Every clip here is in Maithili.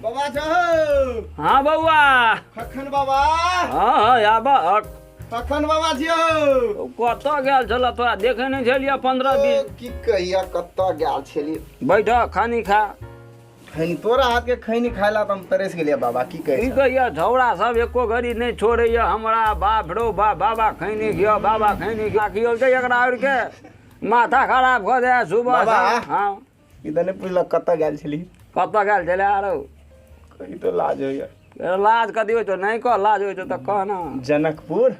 बाबा छौ। हाँ बौआ। खखन बाबा। हाँ हाँ आब। खखन बाबा छियौ। कतऽ गेल छल तोरा देखे नहि छलियै 15-20। की कहिया कतऽ गेल छलियै। बैठ खानी खा। खैनी तोरा हाथ के खैनी खाय ला तऽ हम तरसि गेलियै बाबा की कहै की कहिया झौड़ा सब एको घड़ी नहि छोड़ैया हमरा। बाप रौ बाप, बाबा खैनी खियो बाबा खैनी खियो खियो छै एकरा आओर के माथा खराब कऽ दे सुबह। बाबा। हाँ ई तऽ नहि पुछलक कतऽ गेल छली। कतऽ गेल छलै आरो? कही तऽ लाज होइया। लाज कथी होइ छौ? नहि कह, लाज होइ छौ तऽ कह ने। जनकपुर।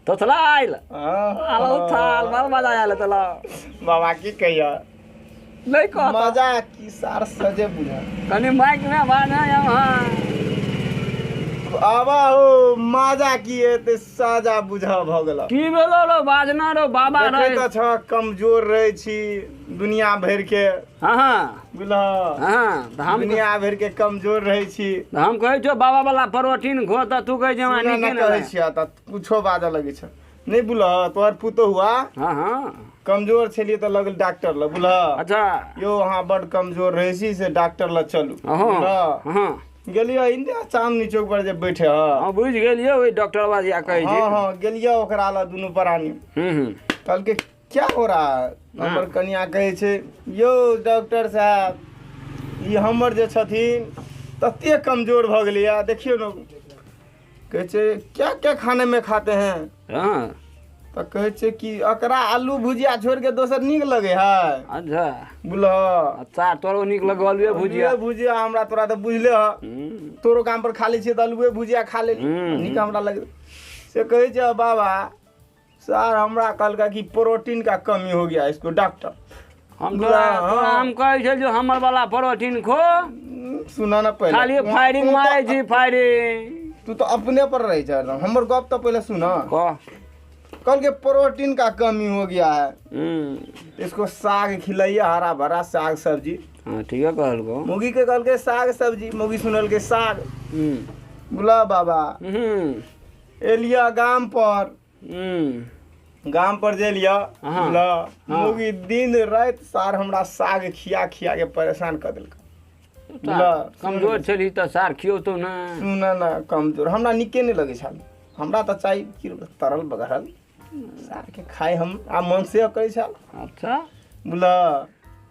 तोथला आयल आलो थाल बड़ मजा आयल तोला। बाबा की कहिया नहीं कह मजा की सार सजे बुझा। कनी माइक में बाना यहाँ। आबा हो मजा की एते साजा बुझा भ गेल। की भेलो रो बाजना रो बाबा देखै रे? तऽ छ कमजोर रहै छी दुनिया भरि के। हाँ हाँ बुझलह? हाँ तऽ हम दुनिया भरि के कमजोर रहै छी। तऽ हम कहै छियौ बाबा वाला प्रोटीन खो तऽ तू कहै छै हमरा सुनऽ नीके ने नहि कहै लागै। छियै तऽ कुछो बाजऽ लगै छ। नहि बुझलह तोहर पुतोहुआ हाँ हाँ कमजोर छलियै तऽ लगल डॉक्टर लग बुझलह? अच्छा। यौ अहाँ बड कमजोर रहै छी से डॉक्टर लग चलू। हाँ बुझलह? हाँ गेलियै इंडिया चांदनी चौक पर जे बैठे ह। हाँ बुझि गेलियै ओहि डॉक्टर बाजिया कहै छै। हाँ हाँ गेलियै ओकरा लग दुनू प्राणी। हूँ कहलकै क्या हो रहा है? हमर कनिया कहै छै यौ डॉक्टर साहब ई हमर जे छथिन तते कमजोर भऽ गेलैया देखियौ ने। कहै छै क्या क्या खाने में खाते हैं? हाँ तऽ कहै छै कि एकरा आलू भुजिया छोड़ि के दोसर नीक लगै है। अच्छा। बुझलह? अच्छा तोरो नीक लगो आलुए भुजिया। आलुए भुजिया हमरा तोरा तऽ बुझले ह। तोरो काम पर खा लै छियै तऽ आलुए भुजिया खा लेली नीक हमरा लगे। से कहै छै बाबा सर हमरा कहलका कि प्रोटीन का कमी हो गया इसको डॉक्टर। हम बुझला, तोरा हाँ। तोरा हम कहै छै जो हमर वाला प्रोटीन खो। सुना ना पहिले। खाली फायरिंग तू तऽ- मारै छी फायरिंग। तू तऽ अपने पर रहै छ हरदम। हमर गप तऽ पहिले सुन। कह। कहलकै प्रोटीन का कमी हो गया है। इसको साग खिलाइए हरा भरा साग सब्जी। हाँ ठीके कहलको। मुगी के कहलकै साग सब्जी मुगी सुनलकै साग। बुला बाबा एलिया गाम पर। गाम पर जे लिया हाँ। बुझलह? हाँ। मुगी दिन राति सार हमरा साग खिया खिया के परेशान कऽ देलकै। बुझलह? कमजोर छली तऽ सार खियौतौ ने। सुन ने कमजोर हमरा नीके नहि लगै छल। हमरा तऽ चाही कि तरल बगरल सार के खाय हम आ मन से करै छल। अच्छा। बुझलह?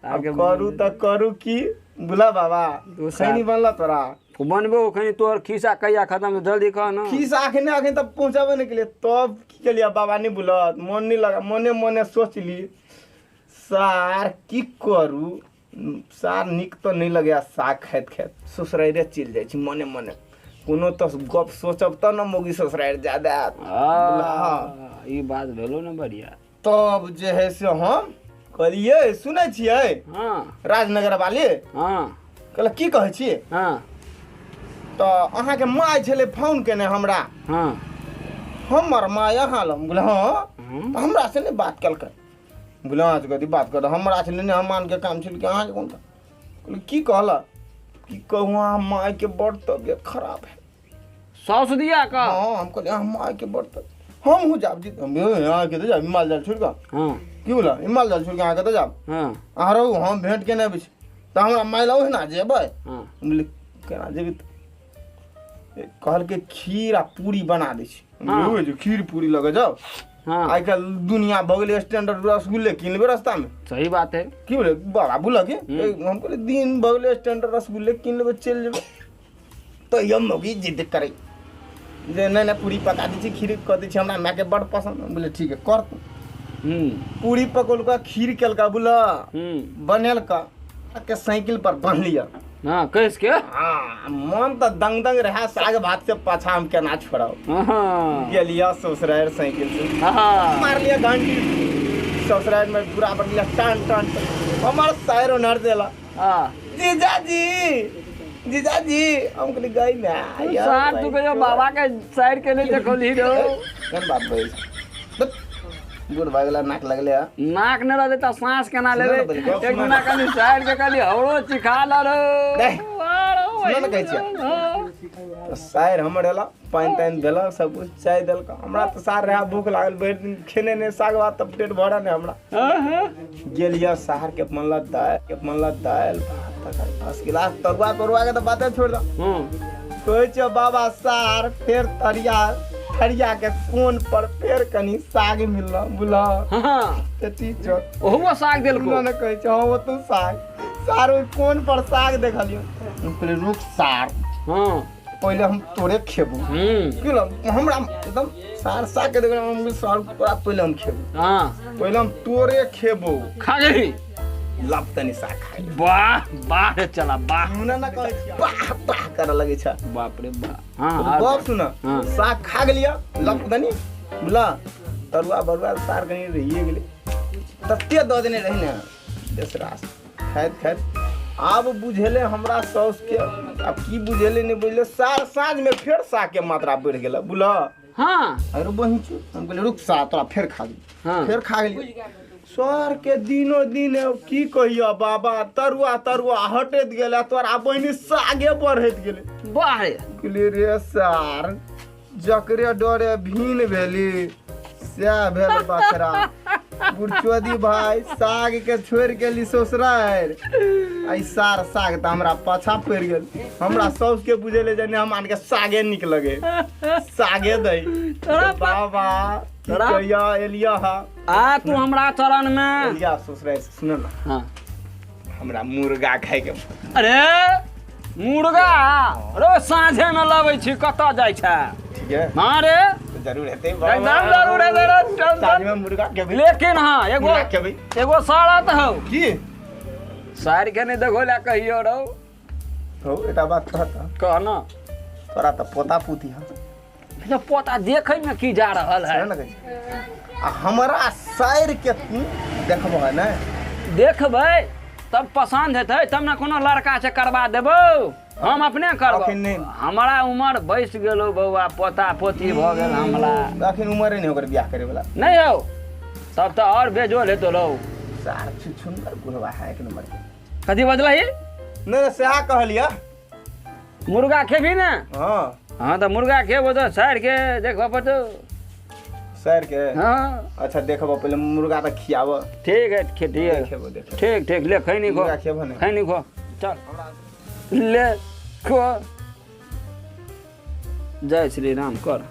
आगे आब करू तऽ करू की? बुझलह बाबा? दू साल। खैनी बनल तोरा? बनबो खनी तोहर खिस्सा कहिया खत्म जल्दी कह न। खिस्सा अखने अखन तऽ पहुँचबे नहि केलियै तब की केलियै बाबा नहि बुझलत मन नहि लगा मने मने सोचली सार की करू सार नीक तऽ नहि लगैया साग खाइत खाइत ससुराइरे चलि जाइ छी मने मने। कोनो तऽ गप सोचब तऽ ने मौगी ससुरारि जा देत। हाँ, ई बात भेलो ने बढ़िया। तब जे है से हम कहलियै सुनै छियै? हाँ। राजनगर वाली। हाँ। कहलक की कहै छी? हाँ। तऽ अहाँके माय छलै फोन केने हमरा। हाँ। हमर माय अहाँ लग? बोले हाँ। तऽ हमरा से नहि बात केलकै। बोले अहाँ से कथी बात करत? हमरा छलै नहि हम आनके काम छलै कि अहाँके कोन काम? कहलियै की कहलक? की कहू अहाँ मायके बड़ तबियत खराब है। साउस दिया का? हाँ हम कहलियै अहाँ मायके बड़ तबियत हमहूँ जायब जी हम अहाँके तऽ जायब माल जाल छोड़ि कऽ। हाँ। की बोला माल जाल छोड़ि कऽ अहाँके तऽ जायब? हाँ। अहाँ रहू हम भेंट केने अबै छी। तऽ हमरा माय लग ओहिना जेबै? हाँ। हम बोललियै केना जेबै? कहलकै खीर आ पूरी बना दै छी। हाँ। हम बोललियै, खीर पूरी लऽ कऽ जाउ? हाँ। आइ काल्हि दुनिया भऽ गेलै स्टैंडर्ड रसगुल्ले कीन लेबै रास्तामे। सही बात है। की बोले बाबा बोलऽ कि हम कहलियै दिन भऽ गेलै स्टैंडर्ड रसगुल्ले कीन लेबै चलि जेबै। तऽ मौगी जिद करै जे नहि नहि पूरी पका दै छी खीर कऽ दै छी हमरा मायके बड़ पसन्द। हम बोललियै ठीक है कर तू। पूरी पकौलका खीर केलका बुझलह? बनेलका के साइकिल पर बान्हलियै। हाँ कस के? हाँ मन तऽ दंग दंग रहे साग भात से पाछा हम केना छोड़ब। हाँ। गेलियै ससुरारि साइकिल से। हाँ। मारलियै घंटी ससुरारि में पूरा बदलियै टान टान हमर सायर ओनहर देला। हाँ। जीजाजी जीजाजी हम कहलियै गई माय सार तू कहियो बाबा के सायर के नहि देखौलही रौ। केहन बात बजै छै? बूढ़ भऽ गेला नाक लगले हँ। नाक नहि रहतै तऽ साँस केना लेबै? सुनऽ ने पहिले, गप एक सुनऽ दिना ने। कनि सायर के कहली हमरो चिखा ल रौ। दे। आरो सुनऽ ने कहै छियै। हाँ। तऽ सारि हमर एला, पानि तानि देलक, सब कुछ, चाय देलक। हमरा तऽ सार रहए भूख लागल, भरि दिन खेने नहि, साग भात तऽ पेट भरल नहि हमरा। गेलियै सार के बनल दालि के बनल दालि भात, तकर फर्स्ट गिलास तरुआ तरुआ के तऽ बाते छोड़ि दऽ। कहै छियै बाबा सार, फेर तरिया थरिया के कोन पर फेर कनी साग मिलल बुझल। तऽ ठीक छौ। ओहो साग देलको? ने कहै छै, हँ, ओतौ साग। सार ओहि कोन पर साग देखलियै, हम कहलियै रुक सार, पहिले हम तोरे खेबो। बुझल, हमरा एकदम सार साग के देखलियै, हम कहलियै, सार तोरा पहिले हम खेबो। पहिले हम तोरे खेबो। खा गेली? लब तनी साग खाइ। वाह वाह रे चला वाह। मुना ना कहै छियै, वाह वाह करऽ लगै छै। बाप रे बाप। हाँ, गप सुन। साग खा गेलियै लब तनी, बुझल, तरुआ बरुआ सार कनी रहिए गेलै, तते दऽ देने रही ने बेसरास। खाइत खाइत आब बुझेलै हमरा साउस के, आब की बुझेलै नहि बुझलै, सार साँझमे फेर सागके मात्रा बढ़ि गेलै, बुझल। अरे बहिन छी, हम कहलियै रुक सा तोरा फेर खा गेली। फेर खा गेली सर के दिनो दिन की कहियो बाबा, तरुआ तरुआ हटैत गेलै, तोरा बहिनी सागे बढ़ैत गेलै। वाह रे। कहलियै रे सार, जकरे डरे भीन भेली सएह भेल बकरा बुढ़चोदी भाई, साग के छोड़ि गेली ससुरारि, आ ई सार साग तऽ हमरा पाछा पड़ि गेल। हमरा साउस के बुझेले जे नहि हम आनके सागे नीक लगे, सागे दै। बाबा की कहिया एलिया हा। आ तू हमरा चरण में एलिया ससुरारि से, सुन ना। हमरा मुर्गा खाइके। अरे मुर्गा रो साँझे में लबै छी, कतऽ जाइ छै? ठीक है। हाँ रे। जरूर हेतै। एकदम जरूर हेतै रे, टेंशन। साँझ में मुर्गा खेबै। लेकिन हाँ एगो मुर्गा खेबै। एगो शरत हौ। की? सार के नहीं देखो ला कहियो रौ। हौ, एकटा बात कह तऽ। कह ना। तोरा तऽ पोता पोती हौ। अच्छा, पोता देखै में की जा रहल है? सएह ने कहै छी। आ हमरा साइर के तू देखबह ने? देखबै तब पसन्द हेतै तब ने कोनो लड़का से करवा देबौ। हम अपने करब। अखन नहि। हमरा उमर बैस गेलो बौआ, पोता पोती भऽ गेल हमरा। अखन उमरे नहि ओकर बियाह करे वाला। नहि हौ, तब तऽ आओर बेजोल हेतो रौ। सार छुछुंदर बुढ़वा है एक नंबर के। कथी बजलही? नहि नहि, सएह कहलियै। मुर्गा खेबही ने? हाँ। हाँ तऽ मुर्गा खेबो तऽ साइर के देखबऽ पड़तौ। साइर के? हाँ। अच्छा देखबऽ, पहिले मुर्गा तऽ खियाबऽ। ठीक है, ठीक है। खेबो, देखबो। ठीक ठीक, ले खैनी खो। मुर्गा खेबो ने? खैनी खो, चल ले खो। जय श्री राम कर।